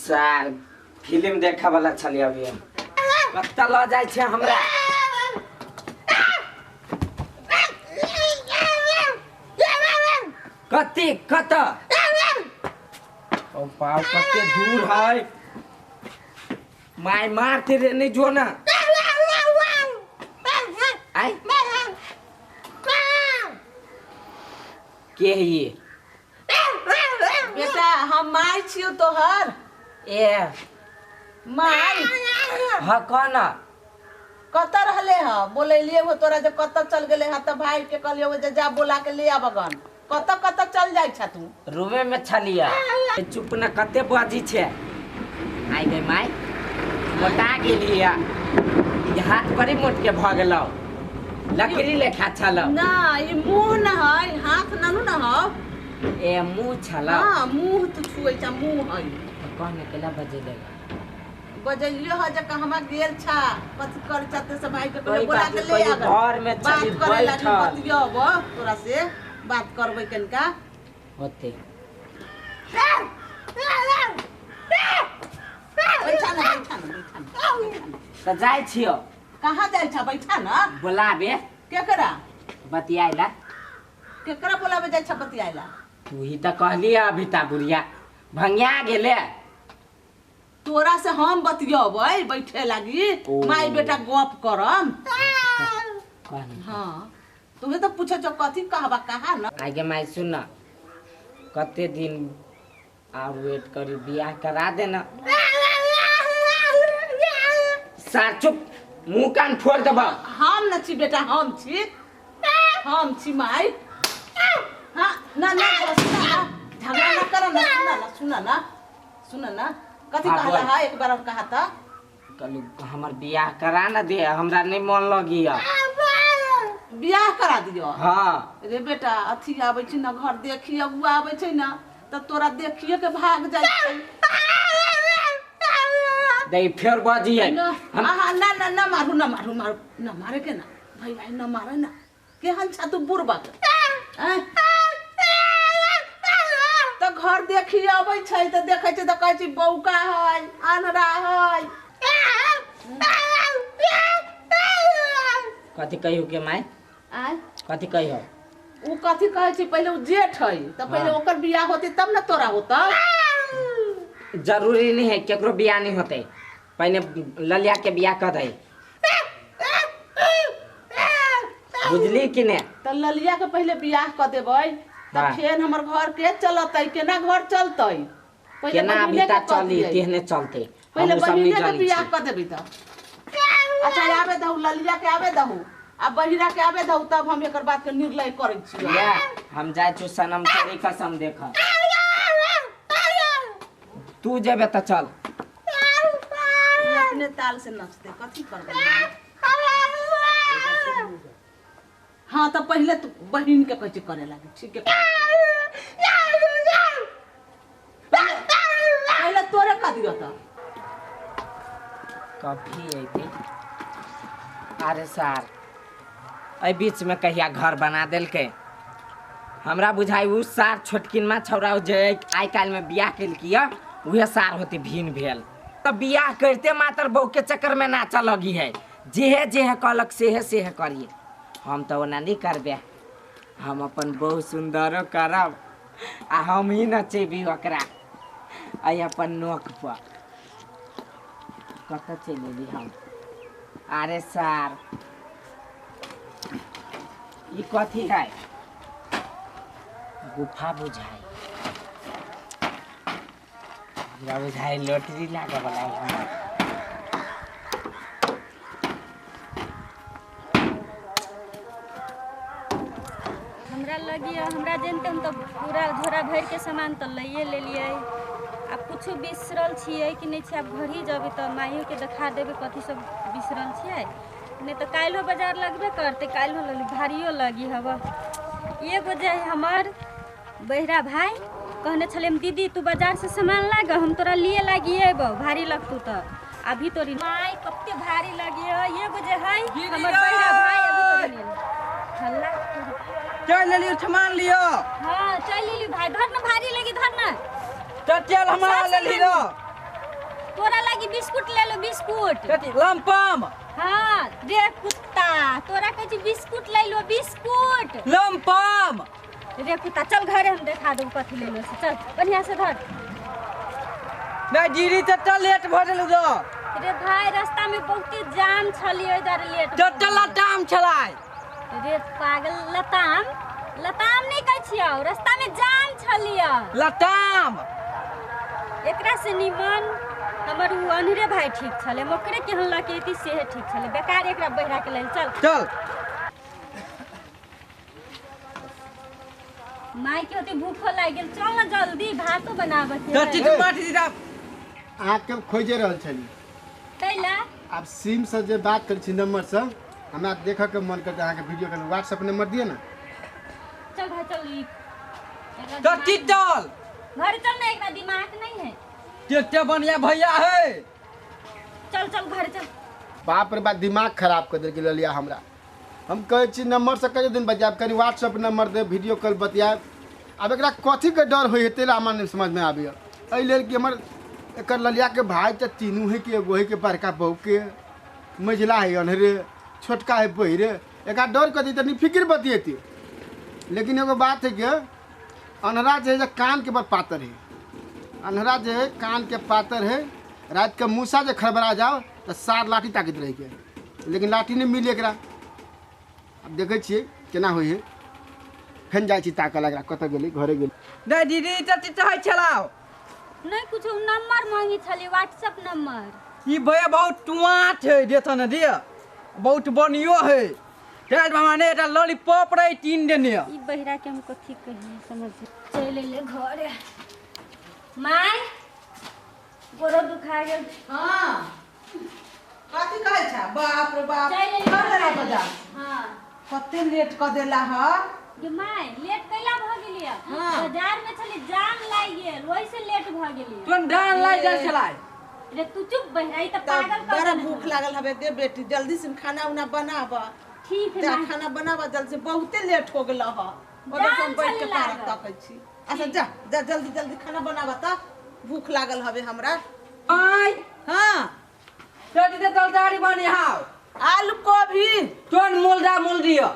सार फिल्म देखा वाला छलियै अभी हम। कत्ता ल जाइ छै हमरा। कते कत ओ पाव कते दूर है। My मारते रे नहीं जो ना। आय के है ये? बेटा हम माय छियौ तोहर। ए my हाँ कह ना। कतऽ रहले ह? बोलैलिए हो तोरा जे कतऽ चल गेले ह त भाई के कहलियो जे जा बोला के ले आब गन। कतऽ कतऽ चल जाइ छ तू? रूमे में छलिया। चुप न कते बाजी छे। आई गई माय मोटा गेलिया। ई हाथ बड़ी मोट के भ गेलौ। लकड़ी लेखा छलौ। ना ई मुंह न है, हाथ ननु न हौ। ए मुंह छलौ। हां मुंह तू छुए छ मुंह है। कहने केला बजेलेगा? बजलियो ह जे कहमा गेल छा कथी कर चाहते से भाई के कोई बोला बात के ले कोई आब। घर में बात छली करे लागी बैठल बतियब तोरा से बात करबै कनिका होते। बैठा ना बैठा ना बैठा ना। त जाइ छियो। कहाँ जाइ छ? बैठा ना। बोलाबे केकरा? बतियाइला। केकरा बोलाबे जाइ छ बतियाइला? तू ही त कहली अभी ता बुढ़िया भंगिया गेले। तोरा से हम बतियबै बैठे लागी माई बेटा गप करम। हाँ तुम्हें तो पूछे जो कथी कहबा कहा ना। आगे माई सुन ना कते दिन और वेट करी बियाह करा देना। सार चुप मुंह कान फोड़ देबा। हम न छी बेटा हम छी हम छी माई। हाँ ना ना सुना झगड़ा ना कर ना। सुना ना सुना ना सुना ना कथी हाँ, कहला बोल। है एक बार और कहा था। कहलू हमर बियाह करा ना दे हमरा नहीं मन लगिया। बियाह करा दियो? हाँ रे बेटा अथी आबै छै ना घर देखी अगुआ आबै छै ना त तोरा देखिए के भाग जाइ छै। दे फेर बाजी है। ना आहा ना ना ना मारू ना मारू मारू ना मारे के ना भाई भाई ना मारे ना। केहन छा तू बुड़बक? त घर देखी आबै छै त देखै छै त कहै छै बौका है आन्हरा है। कथी कहियो के माई? आय कथी कहियो? उ कथी कहै छै पहिले उ जेठ है त पहिले हाँ। ओकर बियाह होते तब ना तोरा होता। जरूरी नहीं है केकरो बियाह नहीं होते। पहले ललिया के बियाह कर दे बुझली कि ने? त ललिया के पहले बियाह कर देबै त हाँ। फेर हमर घर के चलतै केना घर चलतै? पहिले केना बहिने अभी के ता कर चली दियै। तेहने चलते। पहिले हम उ सब नहीं बहिने के जानै बियाह छी। कर देबै त। अच्छा आबे दहु ललिया के आबे दहु आ बहिरा के आबे दहु तब हम एकर बात के निर्णय करै छियै। या हम जाइ छु सनम तेरी कसम देख। तू जेबे त चल। ई अपने ताल से नचते कथी करबै? हाँ त पहिले तू बहिन के कहै छै करे लागी ठीक है। पहिले तोरे कह दियो त। कभी अइते। अरे सार एहि बीच में कहिया घर बना देलकै। हमरा बुझाइ उ सार छोटकिनमा छौड़ा जे आइ काल्हि में बियाह केलकी उहे सार होते भिन भेल। त बियाह करते मात्र बहू के चक्कर में नाचऽ लगी है। जेहे जेहे कहलक सेहे सेहे करिए। हम त ओना नहीं करबे। हम अपन बहु सुंदरो करब आ हम ही नचेबी ओकरा आई अपन नोक पर। कतऽ चलि एली हम? अरे सार ई कथी है? गुफा बुझाइ। हमरा बुझाइ लॉटरी लागऽ वाला है हमरा। हमरा लगिया हमरा जनते हम तो पूरा झोरा भर के सामान तो लइए लेलियै। आब कुछो बिसरल छियै कि नहि छै? आब घर ही जेबै तऽ माइयो के देखा देबै कथी सब बिसरल छियै। नहि तऽ काल्हिो बाजार लगबे करतै। काल्हिो लग भारियो लगी हब। एगो जे हमर बहिरा भाई कहने छलै दीदी तू बाजार से सामान लाग हम तोरा लिए लागी अयबौ भारी लगतौ तऽ। अभी तोरी माय कते भारी लगी है। एगो जे है हमर बहिरा भाई अभी तोरी नहीं हल्ला चल लेलियो सामान लियो। हाँ चल लेलियो भाई धर ना भारी लगी धर ना। चल चल हमारा लेली रो। तोरा लागी बिस्कुट ले लो बिस्कुट। कथी लमपम? हाँ रे कुत्ता तोरा कहै छी बिस्कुट ले लो बिस्कुट। लमपम रे कुत्ता चल घरे हम देखा देबो कथी ले लो से, चल बढ़िया से धर। नहीं दीदी चल लेट भ गेलौ ग। रे भाई रास्ता में बहुते जाम छलियै इधर लेट। चल लताम छलै। रे पागल लताम लताम नहीं कहै छियौ, रास्ता में जाम छलियै। लताम एकरा से निमन हमर उ अनहरे भाई ठीक छलै, ओकरे केहन लऽ के एती सेहे ठीक छलै, बेकार एकरा बहिरा के लेल। चल चल माय के होते भूखो लागि गेल, चल न जल्दी भातो बनाबऽ के। चल चिट्ठी माटी दीदा अहाँके खोजे रहल छली कैला। आब सिम से जे बात करै छी नंबर से हमरा देखऽ के मन करतै, अहाँके वीडियो कॉल व्हाट्सएप नंबर दिअ ना। चल भाई चल ई चल चल घर चल ना, एकरा दिमाग नहीं है। केते बढ़िया भैया है। चल चल घर चल। बाप रे बाप दिमाग खराब कर देलकै ललिया हमरा। हम कहै छी नंबर से कते दिन बतियाब, कनी व्हाट्सएप नंबर दे वीडियो कॉल बतियाब। आब एकरा कथी के डर होइ हेतै हमरा नहि समझ में आबैया। एहि लेल कि हमर एकर ललिया के भाई तऽ तीनू है कि एगो है के बड़का बहू के मझिला है अन्हरे छोटका है बहिरे, एकरा डर कथी तनी फिक्र बतियेती। लेकिन एगो बात है कि अन्हरा जे है कान के बड़ पातर है, अन्हरा जे है कान के पातर है, रात के मूसा जे खड़बड़ा जाओ तो सार लाठी ताकत रही के, लेकिन लाठी नहीं मिली एकरा। अब देखै छियै केना होइ है, फेन जाइ छी ताकऽ एकरा कतऽ गेलै, घरे गेलै। नहीं दीदी चची चाहै छलाव नहीं कुछ नंबर मांगी छली व्हाट्सएप नंबर। ई भैया बहुत टुआट है देत न दिया, बहुत बढ़ियो है। तेल मामा ने एकटा लॉलीपॉप रहे तीन देने। ई बहिरा के हम कथी कहिए समझ चल ले घरे। My गोरो दुखा गेल। हां कथी कहै छ? बाप रे बाप कर ले बाजार। हां कते लेट क देला ह गे my, late कैला भ गेलियै? बाजार में छली जाम लागि गेल ओहि से लेट भ गेलियै। तुम डान लागि गेल छलाई। रे तू चुप बहिरा ई त पागल कर। बड़ा भूख लागल हबे गे बेटी, जल्दी से खाना उना बनाब। ठीक है खाना बनाब जल्दी से, बहुते लेट हो गेल ह। ओने हम बैठ के पारक तकै छी। अच्छा जा जा जल्दी जल्दी खाना बनाब त भूख लागल हबे हमरा। आय हां जल्दी से तरकारी बनी हाव आलू गोभी तोन मोलदा मोल दियो।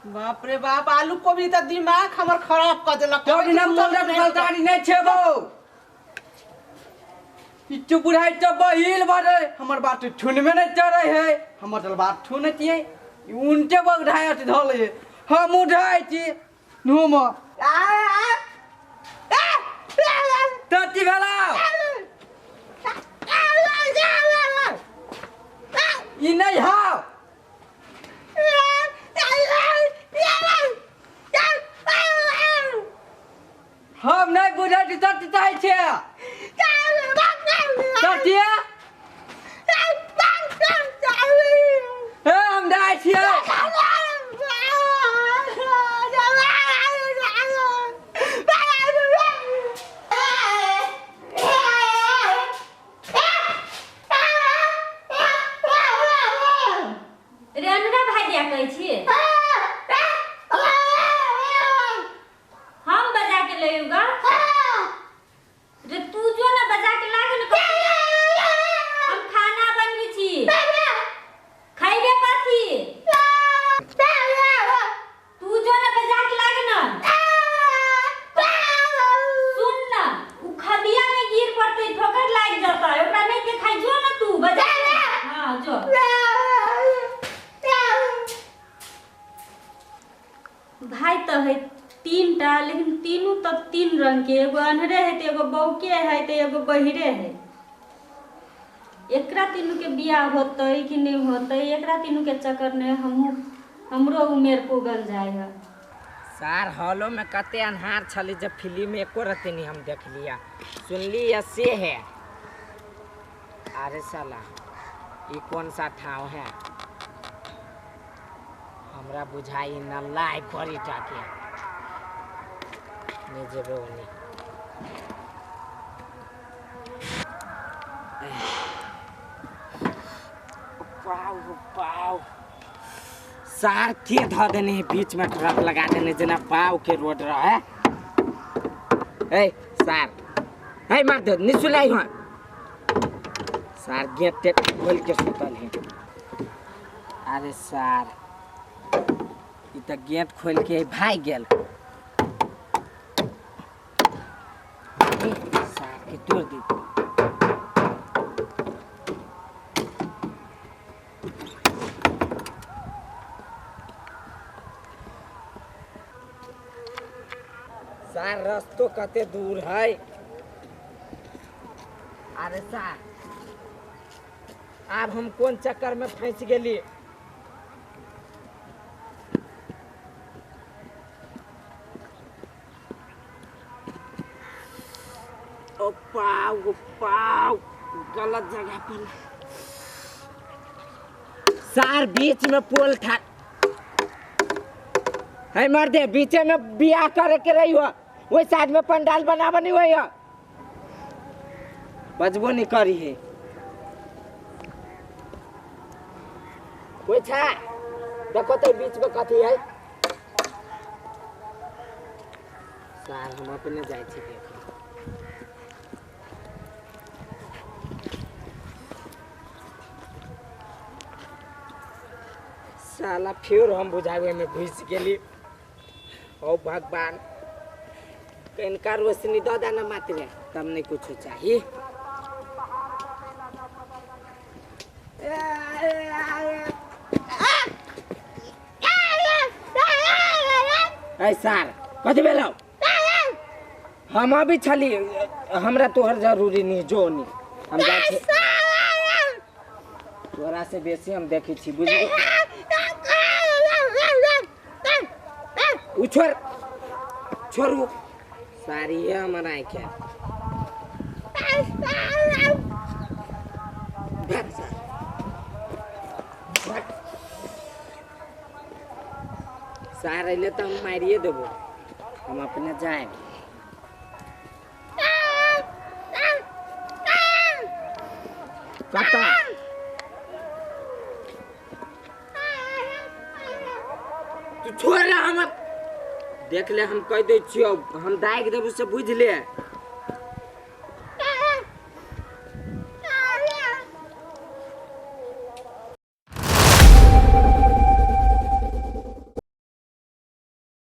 बाप रे बाप आलू गोभी त दिमाग हमर खराब क देलक। तोन ना मोलदा तरकारी नै छेबो। इच्चू बुढ़ाई त बहिल बड़े हमर बात ठुनमे नै चढ़ै है, हमर त बात ठुनतियै उनटे बगढाय धले हम उठाइ छी नुम तति भेला ई नै हाव। हम नै बुझै छी तति चाहै छियै ततिया हे हम जाइ छियै। रे अनुरा भाई दिया कहै छी हम बजा के लइगा। रे तू जो ना बजा के लागे न हम खाना बनबी छी खैबे कथी? तू जो ना बजा के लागे न सुन न उ खदिया में गिर पड़तै ठोकर लागि जतै ओकरा नहीं देखाइ जो न तू बजा। हां जो भाई तो है तीन टा, लेकिन तीनू तो तीन रंग के, एगो अन्हरे है तो एगो बौके है तो एगो बहिरे है। एकरा तीनू के बियाह होतै कि नहीं होतै, एकरा तीनू के चक्कर में हमहू हमरो उमेर पुगल जाय है। सार हॉलो में कते अन्हार छली जब फिल्म एको रत्ती नहीं हम देख लिया सुनली या से है। अरे साला ये कौन सा ठाव है, हमरा बुझाई नल्ला है बड़ी टाके नहीं जेबे ओनी। पाव पाव सार के ध देने है बीच में ट्रक लगा देने जना पाव के रोड रहे। ए सार ए मार दे नहीं सुनाई हो। सार गेट टेट खोल के सुतल है। अरे सार ई त गेट खोल के भाग गेल। सार के तोड़ दी। सार रस्तो कते दूर है। अरे सार आब हम कोन चक्कर में फंस गेली। ओ पाव गलत जगह पर। सार बीच में पोल था है मर दे, बीचे में बियाह करे के रही हो, वही साइड में पंडाल बना बनी हुई है, बजबो नहीं करी है। कोई छा देखो तो बीच में कथी है। सार हम अपने जाए छी देख। साला फिर हम बुझावे में घुस गेली। ओ भगवान इनका रोशनी दो दाना मात्र तब नहीं कुछ चाहिए। सार कथी भेलौ? हम अभी छली, हमरा तोहर जरूरी नहीं, जो नहीं हम जाइ छी। तोरा से बेसी हम देखै छी बुझली। उ छोड़ छोड़ू सारी है हमर आँखि। भाग सार भाग। सार अइले तो हम मारिए देबो, हम अपने जाए। कता तू छोड़ रहा हम देख ले, हम कह दै छियौ, हम दागि देबो से बुझ ले।